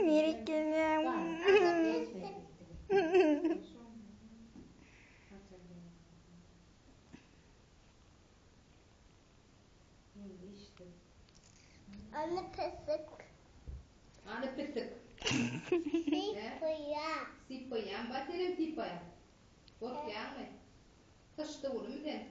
Nirik gelýäň? Ana pisik. Ana pisik. Sypaýa. Sypaýaň ba senem sypaýa. Gorkýaňmy? Syçdy gulumy sen?